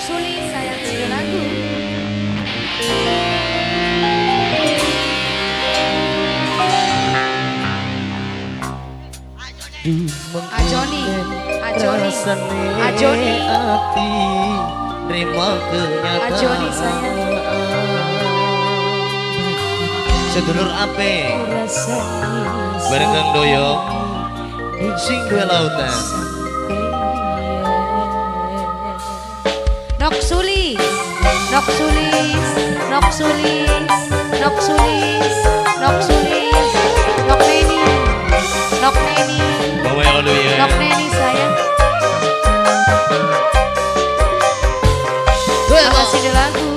Suli sayang sida lagu. Ajoni, Ajoni, Ajoni, ati nerima kenyataan. Ajoni sayang. Sedulur ape bareng Kang Doyok sing duwe lautan. Nok Sulis, Nok Sulis, Nok Sulis, Nok Sulis, Nok Sulis, Nok Neni, Nok Neni, Nok Neni sayang. Makasih di lagu.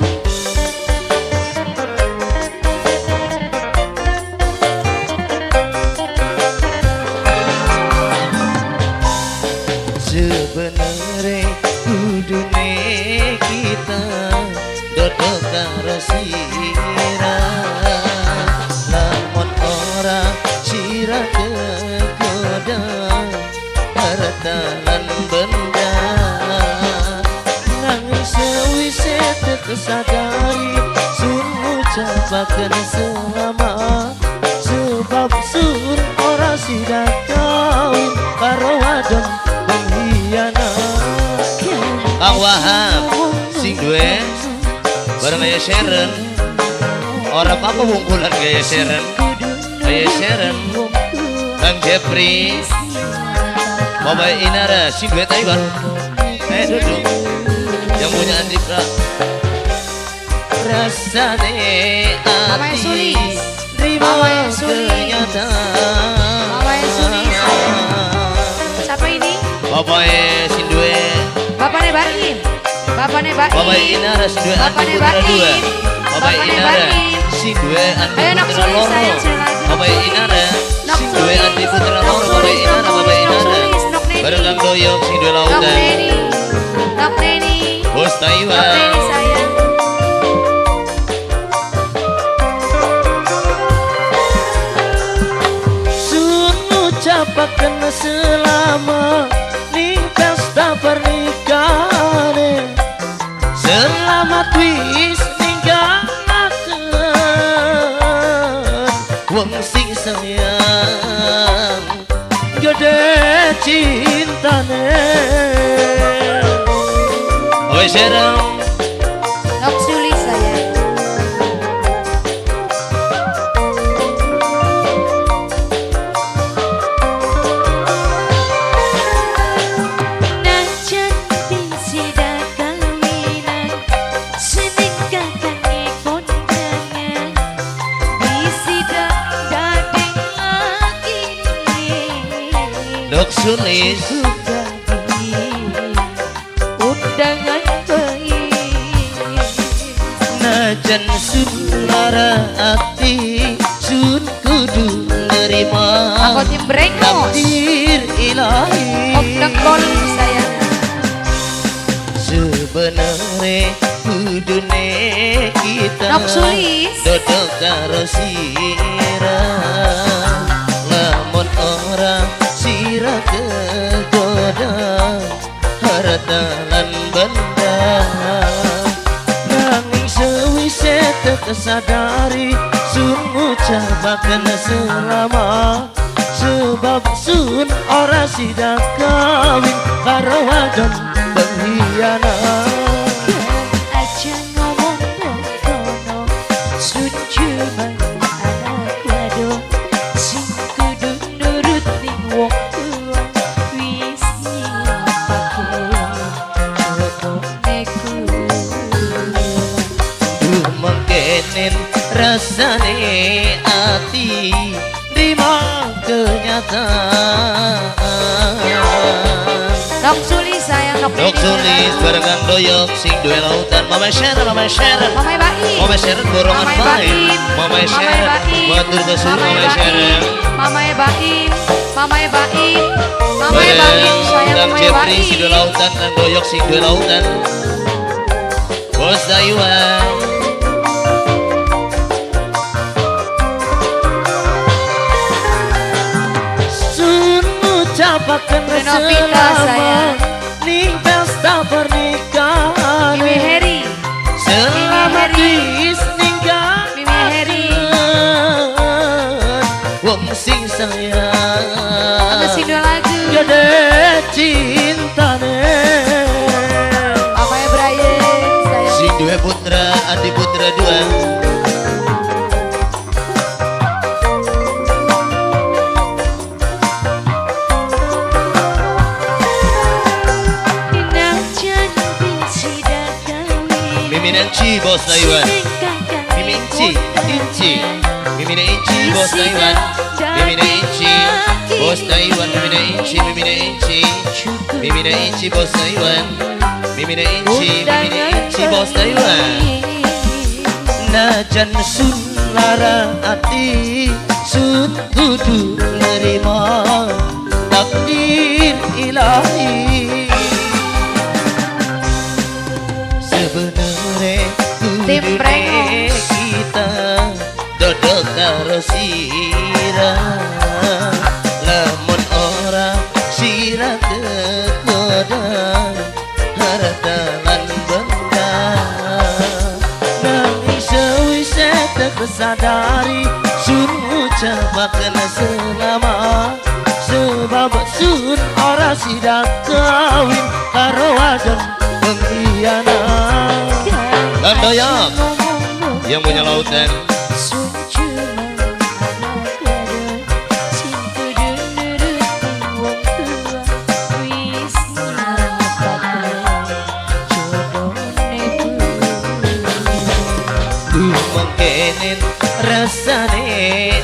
Sebenere kudune kita dodo karo sira, lamun ora sira kegoda harta lan benda. Nanging sewise tersadari sun ngucapaken selamat, sebab sun ora sida kawin karo wadon pengkhianat. Kang Wahab sing duwe bareng gaya Sharon. Ora apa-apa wungkulan gaya Sharon. Gaya Sharon. Kang Jeffrey, Bapak Inara sing duwe Taiwan. Duduk. Yang punya Andika. Rasane ati Mama Sulis, Mama Sulis. Siapa ini? Bapak sing duwe. Bapakne Baim, Bapakne Baim, Bapak Inara sing duwe Andi Putra 2. Bapak Inara sing duwe Andi Putra loro. Bapak Inara sing duwe Andi Putra loro. Bapak Inara, Bapak Inara. Bareng Kang Doyok sing duwe lautan. Nok Neni, Bos Taiwan. Nok Neni sayang. Sun ngucapaken selama ning pesta pernikahan. Selamat wis ninggalaken wong sing sayang gede cintane. Oi Serang. Nok Suli sayang. Nok Sulis undangan baik. Najan sun lara ati sun kudu nerima. Aku tim Brengos takdir ilahi. Opdang bol sayang. Sebenere kudune kita Nok Sulis dodo karo sira, lamun ora sira kegoda harta lan benda. Nanging sewise tersadari sun ngucapaken selama, sebab sun ora sida kawin karo wadon pengkhianat. Aja ngomong kono sun cuma anak wadon sing kudu nurut ning wong tua wis nyiapake jodone kula. Duh mengkenen rasane ati nrimo kenyataan. Nok Suli sayang, Nok Nok Sulis bareng Kang Doyok sing duwe lautan. Mama Sharon, Mama Sharon, Mama Baim, Mama Sharon borongan bae. Mama Sharon matur kesuwun Mama Sharon. Mama Baim, Mama Baim, Mama Baim sayang, Kang Mama Jeffrey sing duwe Baim. lautan, Kang Doyok sing duwe lautan. Bos Taiwan. Sun ngucapaken Renovita sayang. ning pesta pernikahan. cintane. Papanya Brian, saya. Sing duwe putra Adi Putra 2. Miminanci bos Taiwan. Miminci, inci. Mimina inci bos Taiwan. Mimina inci bos Taiwan. Mimina inci, mimina inci. Mimina inci bos Taiwan. Mimina inci, mimina inci bos Taiwan. Najan sun lara ati, sun kudu nerima takdir ilahi. Sebenarnya Tim kudune kita dodol karo sira, lamun ora sira kegoda harta lan benda. Nanging sewise tersadari sun ucapaken selama, sebab sun ora sida kawin karo wadon pengkhianat. Landoyok yang punya lautan. Mengkenen rasane